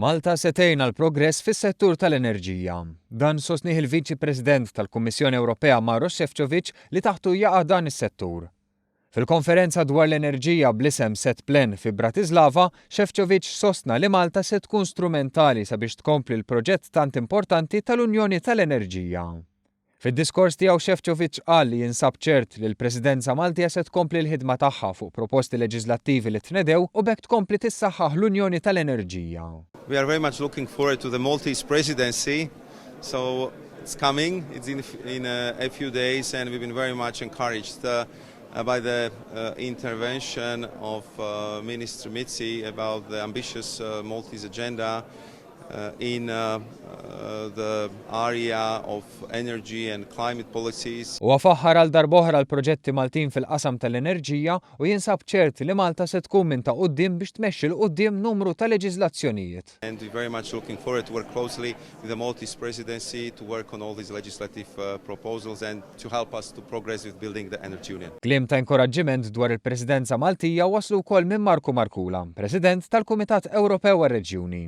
Malta se tgħin għall-progress fis-settur tal-enerġija. Dan sostnieh il-Viċi President tal-Kummissjoni Ewropea Maros Sefcovic li taħtu jaqa' dan is-settur. Fil-konferenza dwar l-enerġija bl-isem Set Plan fi Bratislava, Sefcovic sostna li Malta se tkun strumentali sabiex tkompli l-proġett tant importanti tal-Unjoni tal-Enerġija. Fid-diskors tiegħu Sefcovic qal li jinsab ċert li l-Presidenza Maltija se tkompli l-ħidma tagħha fuq proposti leġislattivi li tnedew u b'hekk tkompli tissaħħaħ l-Unjoni tal-Enerġija. We are very much looking forward to the Maltese presidency. So it's coming, it's in a few days, and we've been very much encouraged by the intervention of Minister Mizzi about the ambitious Maltese agenda in the area of energy and climate policies. U faħħar għal darb'oħra l-proġetti Maltin fil-qasam tal-enerġija u jinsab ċert li Malta se tkun minn ta' quddiem biex tmexxi 'l quddiem numru ta' leġiżlazzjonijiet. And we're very much looking forward to work closely with the Maltese presidency to work on all these legislative proposals and to help us to progress with building the energy union. Kliem ta' inkoraġġiment dwar il-Presidenza Maltija waslu wkoll minn Markku Markkula, President tal-Kumitat Ewropew għar-Reġjuni.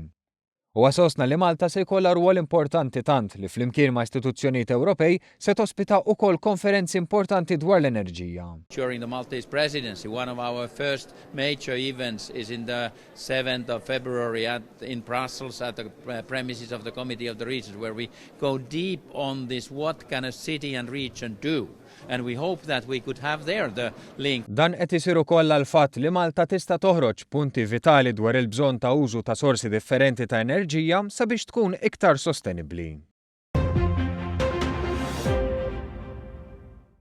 U sostna li Malta se jkollha rwol importanti tant li flimkien ma' istituzzjonijiet Ewropej se tospita ukoll konferenzi importanti dwar l-enerġija. During the Maltese presidency, one of our first major events is in the 7th of February in Brussels at the premises of the Committee of the Regions, where we go deep on this: what can a city and region do? And we hope that we could have there the link. Dan qed isir ukoll għall-fatt li Malta tista' toħroġ punti vitali dwar il-bżonn ta' użu ta' sorsi differenti ta' enerġija sabiex tkun iktar sostenibbli.